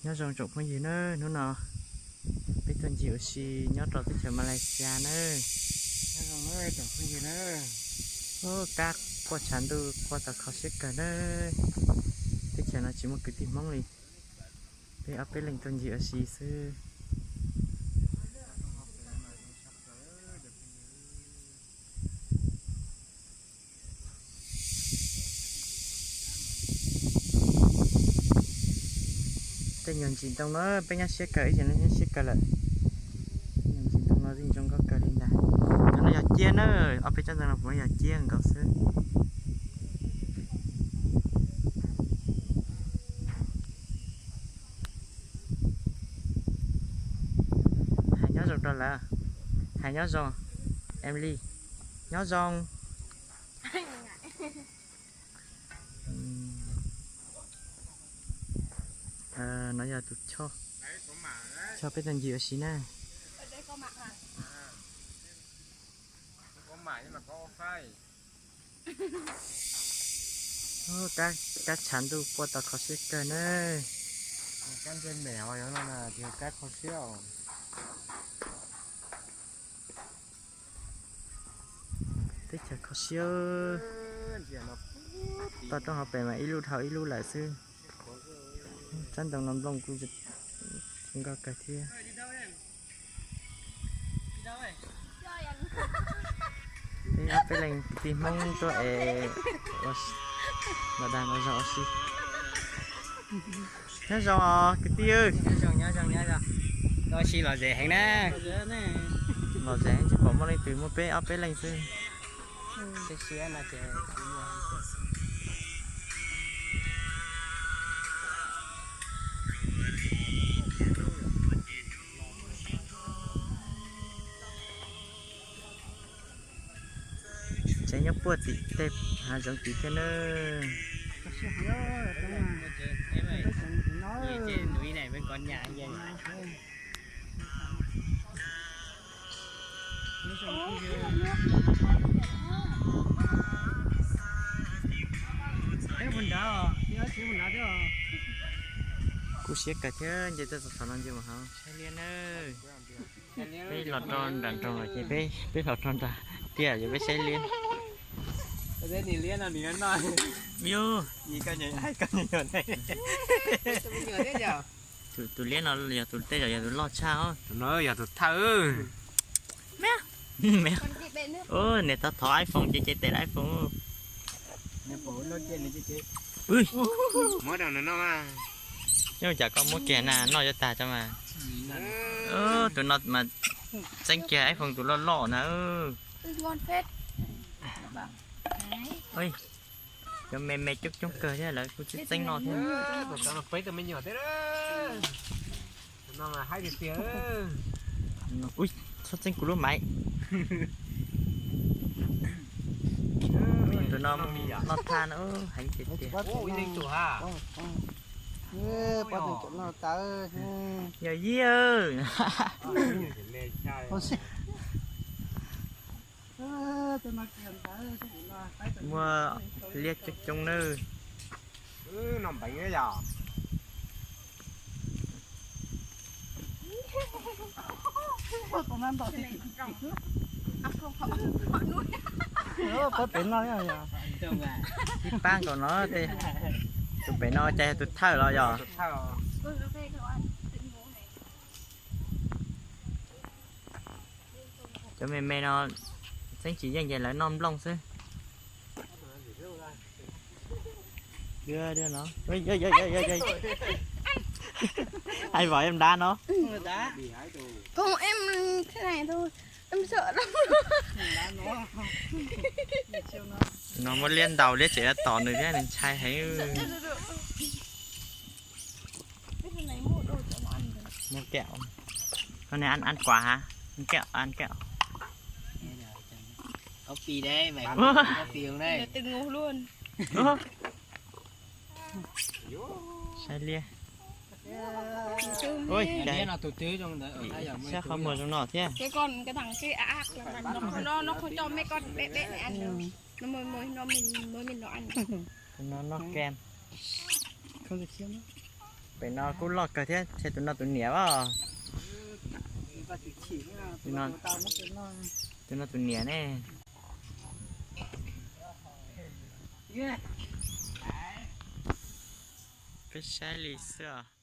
Nyob zoo tsoom phooj ywg na, hnub no peb tuaj ncig ua si nyob rau teb chaws Malaysia na. Ub, kab quaj tshav ntuj quaj tau kho siab kawg na. Teb chaws no tsis muaj kwv tij Hmoob li, peb ob peb leeg tuaj ncig ua si xwb. Tej nyuag ntsis ntoo no peb nyob siab kawg, ib yam li nyob siab kawg lawm. Nyuag ntsis ntoo no yeej zoo nkauj kawg li ntag. Cov no yog ciab na, ob peb tsob ntoo no puav leej yog ciab nkaus xwb. Hais nyob zoo rau lawv. Hais nyob zoo, Emily. Nyob zoo. No yog tus choj, choj peb tuaj ncig ua si na. Kab tshav ntuj quaj tau kho siab kawg na. Kab ntsej me os, yog no na, kab kho siab os. Teb chaws kho siab. Toj roob hauv pes mas ib lub dhau ib lub lawm xwb. Tsob ntoo no nplooj kuj zoo nkauj kawg thiab. Peb ob peb leeg kwv tij Hmoob tuaj es los dag los zog ua si. Nyob zoo os kwv tij. Tuaj ua si lom zem heev na. Lom zem heev, tsis pom muaj leej twg, muaj peb ob peb leeg xwb. Tsev nyob puag tim tej hav zoov tid thiab nawb. Kuj siab kawg thiab, nce tuaj txog thaum no nce mus hauv saib liab nawb. Peb los rau nram nroog lawm ces peb, peb los rau nram tiaj yog peb saib liab. Yus, tus liab no yog tus, tej zaum yog tus loj tshaj os. Tus no yog tus thawj. Niam tab thov iPhone ces ces tes iPhone. Nyob cas koj muab kiag na, noj yuav tag tso mas. Tus no mas txeeb kiag iPhone tus loj loj na. Cov me me coob coob kawg thiab lawv kuj txeeb txeeb noj thiab. Ub, txhob txeeb kuv lub maiv. Tus no noj thaj no heev tiag tiag. Yog yij. Muaj liab coob coob nawb. Ib pab nkaus no, tus pem no cas yog tus thawj los yog? Cov me me no txeeb tsis yeej ces lawv noj nplooj xwb. Ai vauv em đá nó. Không, em thế này thôi. Em sợ lắm. No muab liab ntaus liab tseem tos nws thiab, nws ntshai heev. Mua kẹo. Con này ăn, ăn quả hả? Ăn kẹo, ăn kẹo. Có pi đấy, mày có pi không đấy? Đừng ngủ luôn. Sai liê. Ôi, cái này là tụi tứ trong đấy, ở Thái Lan. Sao không mua trong nọ thế? Cái con, cái thằng kia ác ác lắm, nó, nó, nó không cho mấy con bé bé này ăn được. Nó mới, mới, nó mình, mới mình nó ăn. Nó, nó kem. Không được chiếm. Pem no kuj loj kawg thiab, ntshe tus no tus niam as. Tus no tus niam ne. Peb saib li xwb.